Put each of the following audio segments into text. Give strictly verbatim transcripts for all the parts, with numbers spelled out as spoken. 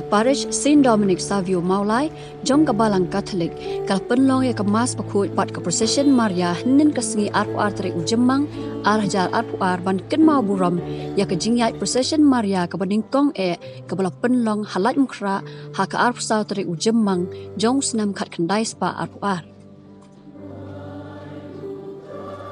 Parish Saint Dominic Savio Mawlai jong ka Balang Katholik ka la pynlong ïa ka Mass Bakhuid bad ka Procession Maria hynnin ka sngi arphew ar tarik u Jymmang ar hajar arphew ar ban kynmaw burom ïa ka jingïaid Procession Maria kaba nyngkong eh kaba la pynlong ha Laitumkhrah ha ka arphew saw tarik u Jymmang jong u snem khatkhyndai spah arphew ar.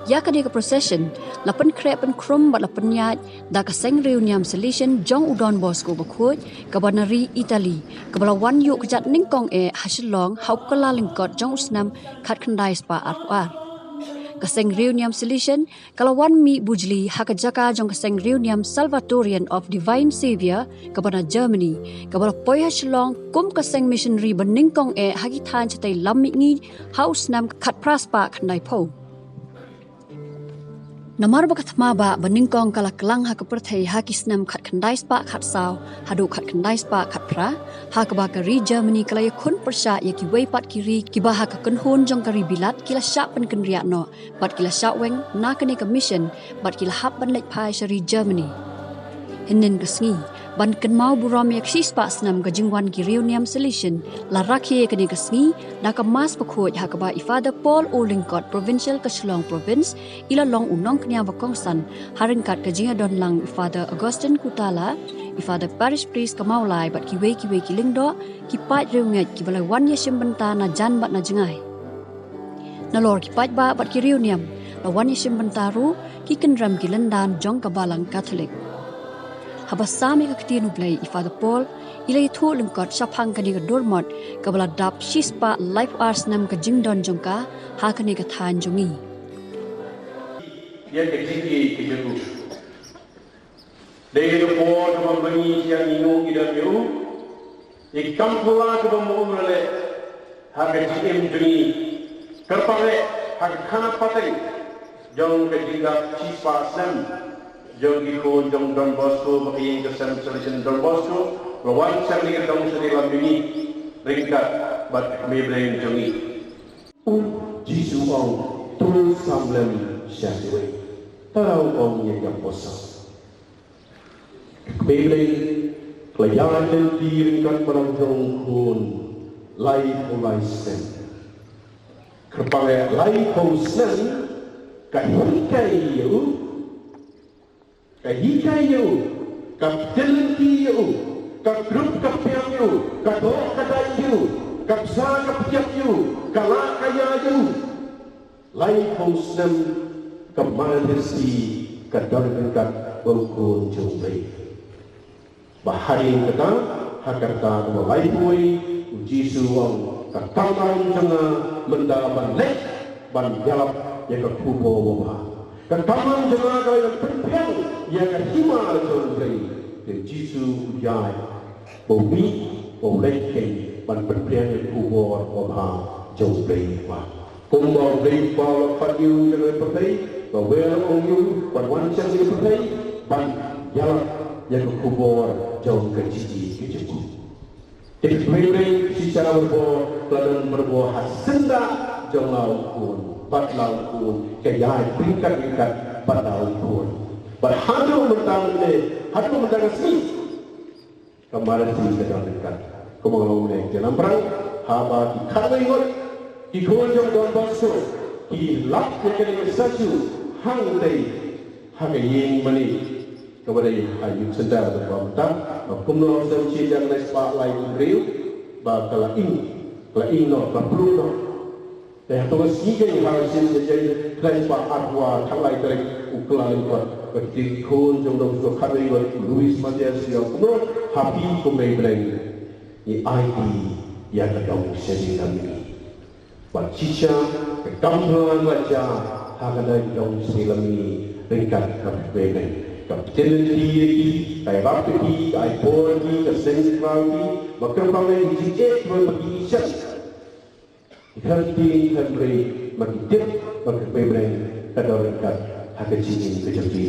Ïa kane ka procession la pynkhreh pynkhrum bad la pynïaid da ka Seng Riewniam Salesian jong u Don Bosco Bakhuid kaba na ri Italy, kaba la wan ïuh kjat nyngkong eh ha Shillong ha u Kyllalyngkot jong u snem khatkhyndai spah arphew ar. Ka Seng Riewniam Salesian ka la wan mih bujli ha ka jaka jong ka Seng Riewniam Salvatorian of Divine Saviour kaba na Germany, kaba la poi ha Shillong kum ka seng missionary ba nyngkong eh ha ki thaiñ shatei lam mihngi ha u snem khatphra spah khyndaiphew. Namar ba ka thma bah ba nyngkong ka la klang ha ka pyrthei ha ki snem khatkhyndai spah khatsaw haduh khatkhyndai spah khatphra, ha kaba ka ri Germany ka la ïakhun pyrshah ïa kiwei pat ki ri kiba ha ka kynhun jong ka ri Bilat ki la shah pynkynriah noh bad ki la shah weng na kane ka mission bad ki la hap ban leit phai sha ri Germany. Hynnin ka sngi ban kynmaw burom ïa ka shispah snem ka jingwan ki Riewniam Salesian, la rakhe ïa kane ka sngi da ka Mass Bakhuid ha kaba i Father Paul O Lyngkot, Provincial ka Shillong Province, i la long u nongkñia ba kongsan ha ryngkat ka jingïadon lang i Father Augustine Kutala, i Father Parish Priest ka Mawlai bad kiwei kiwei ki lyngdoh, ki paid riewngeit kiba la wan ïashim bynta na jan bad na jngai. Nalor ki paidbah bad ki riewniam la wan ïashim bynta ruh ki kynrem ki lyndan jong ka Balang Katholik. Haba sam ïa ka ktien U Blei i Father Paul i la ïathuh lyngkot shaphang kane ka durmot kaba la dap shispah laiphew ar snem ka jingdon jong ka ha kane ka thaiñ jong ngi. Ïa ka jingïeit ka jong u. Dei ka por kaba ma ngi ïa ngi ngi dap ïa u. Ïa ki kam pula kaba ma u la leh ha ka jingim jong ngi. Kyrpang eh ha ka khana pateng jong ka jingdap shispah snem jong ki khun jong Don Bosco, ba ka ïing ka sem Salesian Don Bosco la wan shem ïa ka dong sha ri lam jong ngi ryngkat bad ka Kmie Blei jong ngi. U Jisu u ong, to sam lem sha kiwei. Tara u ong ïa ki apostol. Ka Kmie Blei ka la ïaid lynti ryngkat bad la u jong u khun laiphew lai snem. Kyrpang eh laiphew snem ka hikai ïa u, ka hikai ïa u, ka pynlynti ïa u, ka krup ka pyrshah ïa u, ka doh ka dait ïa u, ka bsa ka pyrshah ïa u, ka lah ka ïa ïa u. Laiphew snem ka Mother Mercy ka don ryngkat bad u Khun jong U Blei. Ba hadien kata, ha ka rta kaba laiphew wei, u Jisu u ong, ka kamram jong nga mynta ban leit ban ïalap ïa ka khubor babha. Ka kamram jong nga ka ban pynphriang ïa ka hima jong U Blei. Te u Jisu u ïaid, ba u mih, ba u leit keiñ ban pynphriang ïa ka khubor babha jong U Blei. Kumba U Blei u Kpa u la phah ïa u sha ka pyrthei, ba u la ong ïa u ban wan sha ka pyrthei ban ïalap ïa ka khubor jong ka jingïeit ka jong u. Te ka Kmie Blei shisha barabor ka la don barabor ha syndah jong la u Khun bad la u Khun, ka ïaid ryngkat ryngkat bad la u Khun. Bad haduh mynta mynne, haduh mynta ka sngi, ka Mother Mercy ka don ryngkat. Kumba nga la ong mynne, te namar haba ki khatwei ngut ki khun jong Don Bosco ki lap ïa kane ka statue hangtei ha ka ïing mane kaba dei ha Youth Centre, kaba mynta ba kumno shen shi hajar lai spah lai hynriew ba ka la ing, ka la ing noh, ka la plung noh. Te hato ka sngi keiñ ha ka sien ka jaiñ khlaiñ spah arphew ar, khatlai tarik u Kyllalyngkot, ba ki khun jong Don Bosco khatwei ngut, Louis Mathias, ïa kumno ha phi kum u Blei ngi aiti ïa ka dong sha jingdam ngi. Bad shisha ka kam phylla ka jia ha ka dong sha jingdam ngi ryngkat ka Blei. Ka pynlynti ïa ki, ka ïarap ïa ki, ka ai bor ïa ki, ka seng sakhraw ïa ki, ba kyrpang ïa ki jingeh ba ki shet. Ki kham tieng kham rei, ma ki tip ba ka Kmie Blei ka don ryngkat ha ka jingim ka jong ki.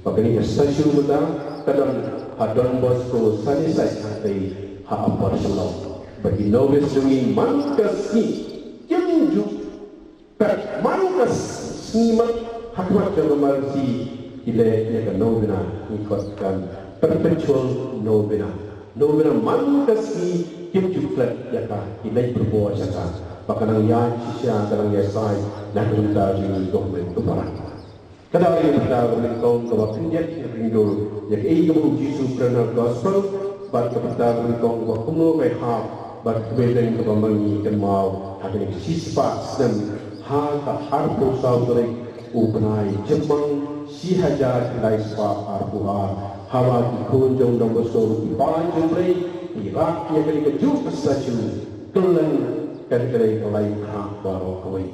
Ba kane ka statue mynta ka don ha Don Bosco Sunnyside hangtei ha Upper Shillong. Ba ki novice jong ngi man ka sngi kim ju pep man ka sngi, man ha khmat jong ka Mother Mercy ki leh ïa ka novena, ngi khot kan perpetual novena. Nongmena man ka sngi kim ju klet ïa ka, ki leit pyrbo sha ka. Ba ka nang ïaid shisha, ka nang ïasaid na ka bynta jong ngi, ka hynmen ka para. Ka dei ka bynta kaba nyngkong kaba khyndiat ïa ka ring dur ïa kaei kaba u Jisu u kren ha ka gospel, bad ka bynta kaba nyngkong kaba kumno ka hap, bad ka bynta kaba ma ngi kynmaw ha kane ka shispah snem, ha ka arphew saw tarik u bnai Jymmang, shi hajar khyndai spah arphew ar, haba ki khun jong Don Bosco, ki paid jong U Blei, ki rah ïa kane kajuh ka statue, kylleng kane ka dei ka lai khrah baroh kawei.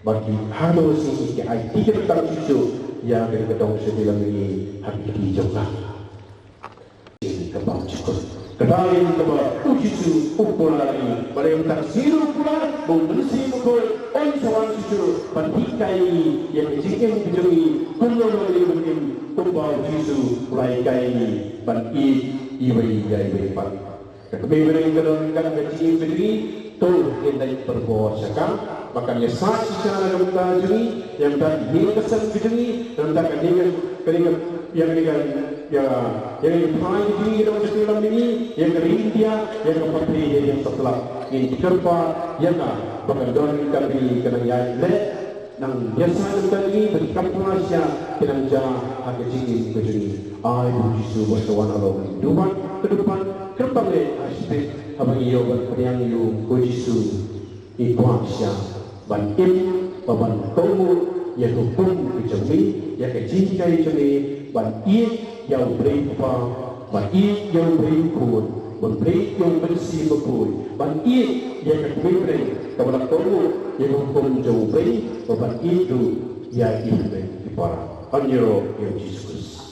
Bad ki haduh shi ki ai tiket tang shuh shuh ïa kane ka dong sha Billiam Lee ha ki kti jong ka. Ka bam jukut. Ka dei kaba u Jisu u kular ïa ngi. Ba dei mynta ka sngi ruh u kular, ba u Mynsiem Bakhuid un sa wan shuh shuh ban hikai ïa ngi ïa ka jingim ka jong ngi, kumno ba ngi im, kumba u Jisu u la hikai ïa ngi ban ïeit iwei ïa iwei pat. Ka kmie bneng ka don ka, ka jingim ka jong ngi, to ngin dei pyrshah sha ka, ba kan ïasaid shisha na ka bynta jong ngi, ïa ka bynta ka jingim ka jong ngi, ïa ka bynta ka jingim, ka jingim, ïa ka jingim, ïa, ïa ka jingim ka jong ngi, ïa ka jingim ka jong ngi, ïa ka ri India, ïa ka pyrthei, ïa ka satlak. Ngin kyrpad ïa ka ba kan don ka ri ka nang ïaid leh, nang ïasaid na ka bynta jong ngi, bad ki kam pynshai ki nang jia ha ka jingim ka jong ngi. Ai ba u Jisu ba sa wan halor ngi. Duwan ka duwan, kyrpang eh ha shipit, haba ngi ïoh ban pdiang ïa u ko Jisu, ngi kwah shisha ban im, ba ban kohnguh ïa ka hukum ka jong me, ïa ka jinghikai jong me, ban ïeit ïa U Blei Kpa, ban ïeit ïa U Blei Khun, ban ïeit ïa U Mynsiem Bakhuid, ban ïeit ïa ka kmie bneng kaba la kohnguh ïa ka hukum jong U Blei, bad ban ïeit ruh ïa i hynmen i para. Ban ïaroh ïa u Jisu Khrist.